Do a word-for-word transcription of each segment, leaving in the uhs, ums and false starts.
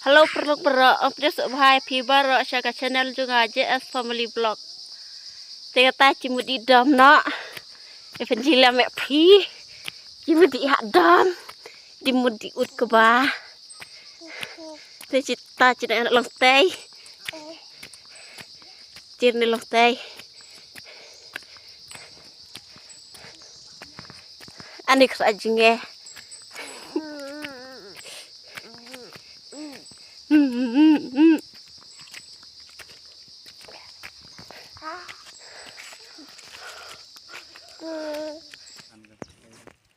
Hello paralok baroh, ong pdiang sngewbha ïa phi baroh sha ka channel jong nga J S Family Vlog. Te kata ki mut i dom noh. Ïa pynjyllam ïa phi. Ki mut i ha dom. Ki mut i ut kba. Te kita ki nang long tei. Ki nang long tei. Ani kra jinge.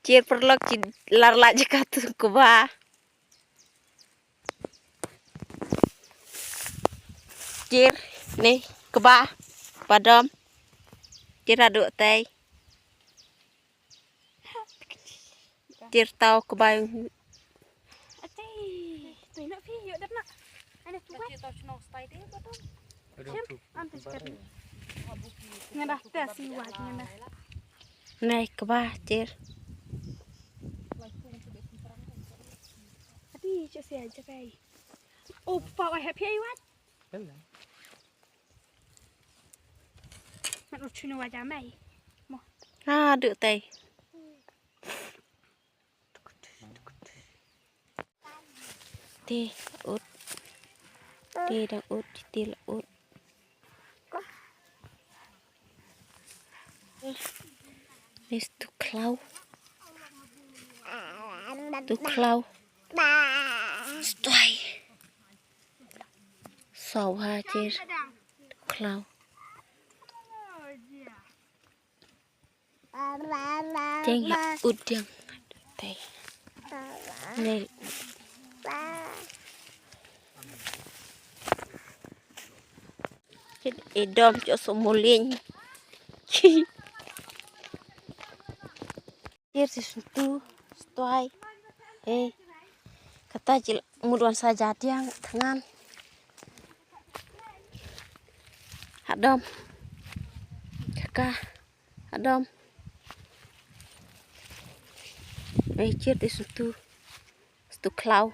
Ki paralok ki lar la jaka tu kba. Ki ne kba ba dom. Ki ra duk tei. Ki taw kba. Ati, tu ina phi, yuk dep na. Ane tu. Ati, taw chnong stai de ba dom. Chem, am tu sekat ni. Ngana te si waj ngana. Nai kba, ki. Ati, chem si aja kai. Oh, pa, ai happy ai waj. Mat u chunu wa jamai. Mo. Ha, duk tei. Te ut. Te dang ut, te la ut. Is tu khlaw. Tu khlaw. Stoi. Saw ha, ki. Khlaw. Teng ha ut diang. Tei. Nel. Ki dom ki so mulin. Ki si sentu, stoi. Eh. Kata ki mut wan sa ja diang thngan. Ha dom. Kaka. Ha dom. Eh, ki ti sentu. Sentu khlaw.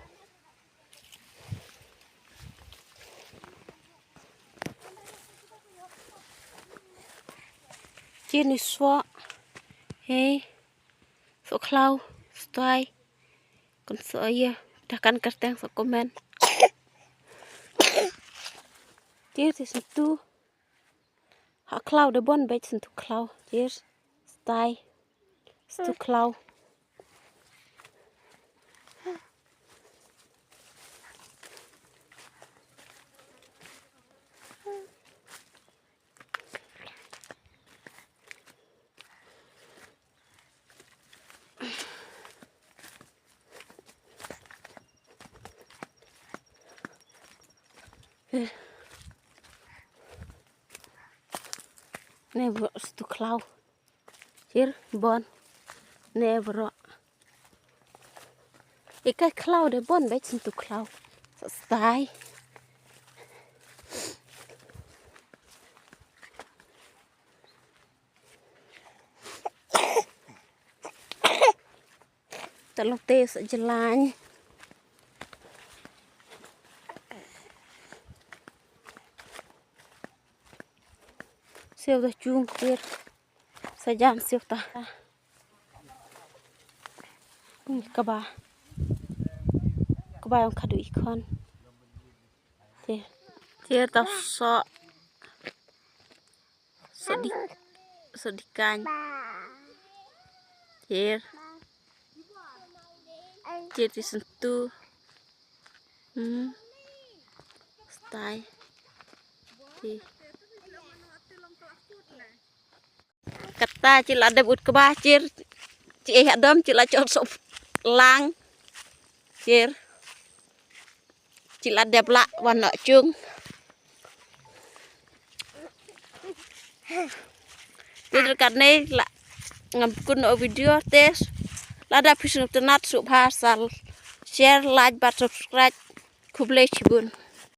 Ki ni so. Hei. So khlaw, stoi. Kon so ïa, da kan kyrteng so comment. Ki ti sentu. Ha khlaw de bon beit sentu khlaw. Ki stoi. Sentu khlaw. Ne bro, sentu khlaw. Ki bon. Ne bro. Ïa ka khlaw de bon beit sentu khlaw. Sa stai. Talong te sa jlan. Siew da jung kir. Sa jan siew ta. Ni kaba. Kaba ong khadu ikhon. Te. Te ta so. Sadi, sadi kan. Tir. Tir ti sentu. Hmm. Stai. Ti. Kata ki la dep ut kba, ki. Ki eh ha dom ki la chot sop lang. Ki. Ki la dep la wan noh chung. Te dei kane la ngam kun o video te. Lada phi sngewtynnat sngewbha sa share, like bad subscribe. Khublei shibun.